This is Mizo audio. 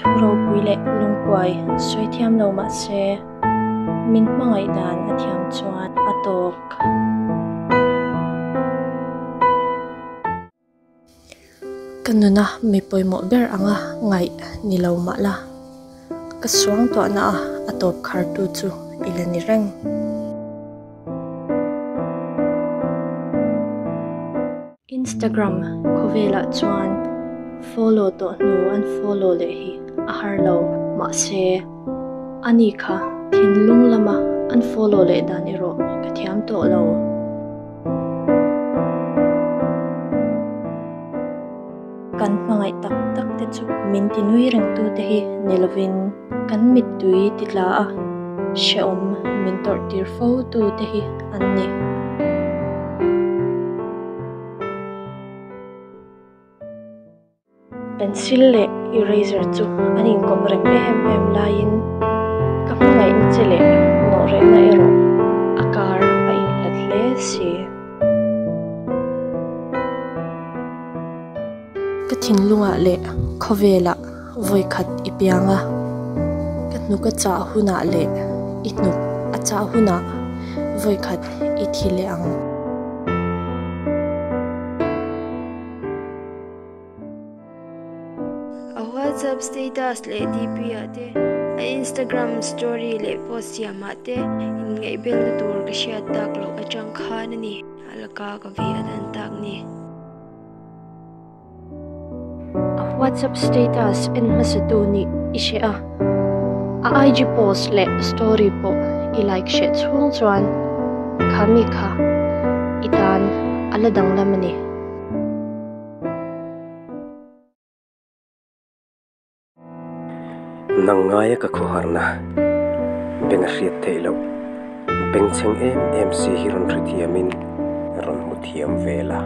Thu ropui leh lungkuai sawi thiam lo mah se, min hmangaih dan a thiam chuan a tawk. Ka nuna mi pawimawh ber anga ngaih ni lo mah la, ka suangtuahna a a tawp khartu chu i la ni reng. Instagram khawvelah chuan follow tawh hnu an follow leh hi a har lo, mahse ani kha thinlung lama an follow leh dan erawh ka thiam tawh lo. Kan hmangaih tak tak te chu min ti nui reng tu te hi ni lovin kan mittui ti tla a, hrehawm min tawrh tir fo tu te hi an ni. Pencil leh eraser chu an inkawm rem em em laiin ka hmangaihna che leh nawhrehna erawh a kar a inhlat hle si. Ka thinlungah leh khawvelah vawikhat i piang a, ka hnuk a chah hunah leh i hnuk a chah hunah vawikhat i thi leh ang. A WhatsApp status leh DP ah te, a Instagram story leh post siamah te inngaihbelna tur ka hriat tak loh atang khan a ni a laka ka ve a dan tak ni. A WhatsApp status en hmasatu nih i hre a, a IG post leh story pawh i like hreh chhung chuan kha mi kha i tan a la danglam a ni. Nang ngaia ka khawharna beng a hriat theih loh, bengchheng em em si hi rawn hrethiamin rawn hmu thiam ve la.